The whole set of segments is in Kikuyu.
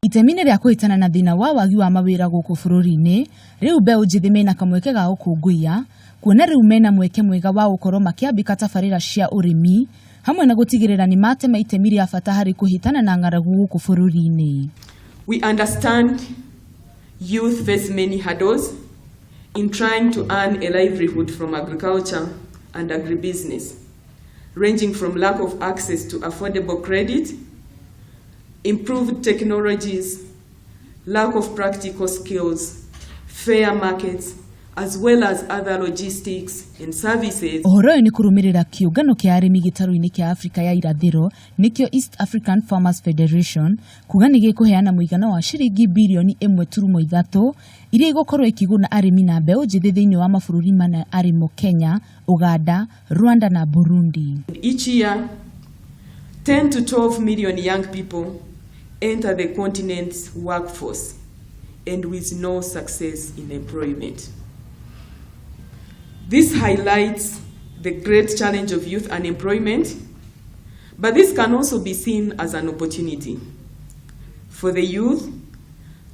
Itemi-inĩ rĩa kũhĩtana na thĩna wa wagi wa mawĩra gũkũ bũrũri-inĩ, rĩu mbeũ njĩthĩ mena kamweke ga gũkũngũiya, kuona rĩu mena mweke mwega wa gũkorwo makĩambĩka tabarĩra cia ũrĩmi, hamwe na gũtigĩrĩra nĩ matema itemi rĩa bata harĩ kũhĩtana na ng'aragu gũkũ bũrũri-inĩ. We understand youth face many hurdles in trying to earn a livelihood from agriculture and agribusiness, ranging from lack of access to affordable credit, improved technologies, lack of practical skills, fair markets, as well as other logistics and services. Ũhoro ũyũ nĩ kũrũmĩrĩra kĩũngano kĩa arĩmi gĩtarũ-inĩ kĩa Afrika ya irathĩro nĩkĩo East African Farmers Federation kuga nĩ gĩkũheana mũigana wa ciringi birioni 1.3 iria igũkorwo ikĩguna arĩmi na mbeũ njĩthĩ thĩinĩ wa mabũrũri mana arĩmo Kenya, Uganda, Rwanda na Burundi. Each year, 10 to 12 million young people enter the continent's workforce and with no success in employment. This highlights the great challenge of youth unemployment, but this can also be seen as an opportunity for the youth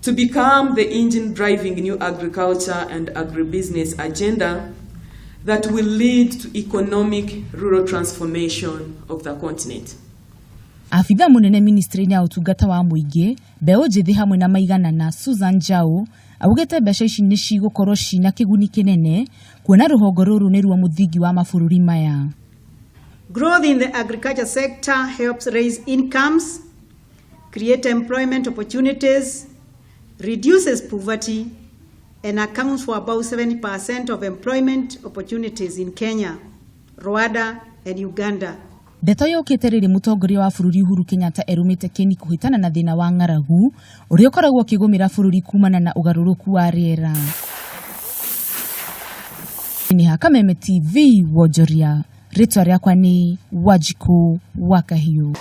to become the engine driving new agriculture and agribusiness agenda that will lead to economic rural transformation of the continent. Abitha mũnene ministry-inĩ ya ũtungata wa mũingĩ, mbeũ njĩthĩ hamwe na maiganana Susan Njau augĩte mbeca ici nĩ cigũkorwo cina kĩguni kĩnene kuona rũhongo rũrũ nĩruo mũthingi wa mabũrũri maya. Growth in the agriculture sector helps raise incomes, create employment opportunities, reduces poverty, and accounts for about 70% of employment opportunities in Kenya, Rwanda, and Uganda. Ndeto yũkĩte rĩrĩ mũtongoria wa bũrũri Uhuru Kenyatta erũmĩte kĩni kũhĩtana na thĩna wa ng'aragu ũrĩa ũkoragwo ũkĩgũmĩra bũrũri kumana na ũgarũrũku wa rĩera. Nĩ ha Kameme TV wonjoria, rĩtwa rĩakwa nĩ Wanjikũ wa Kahiũ.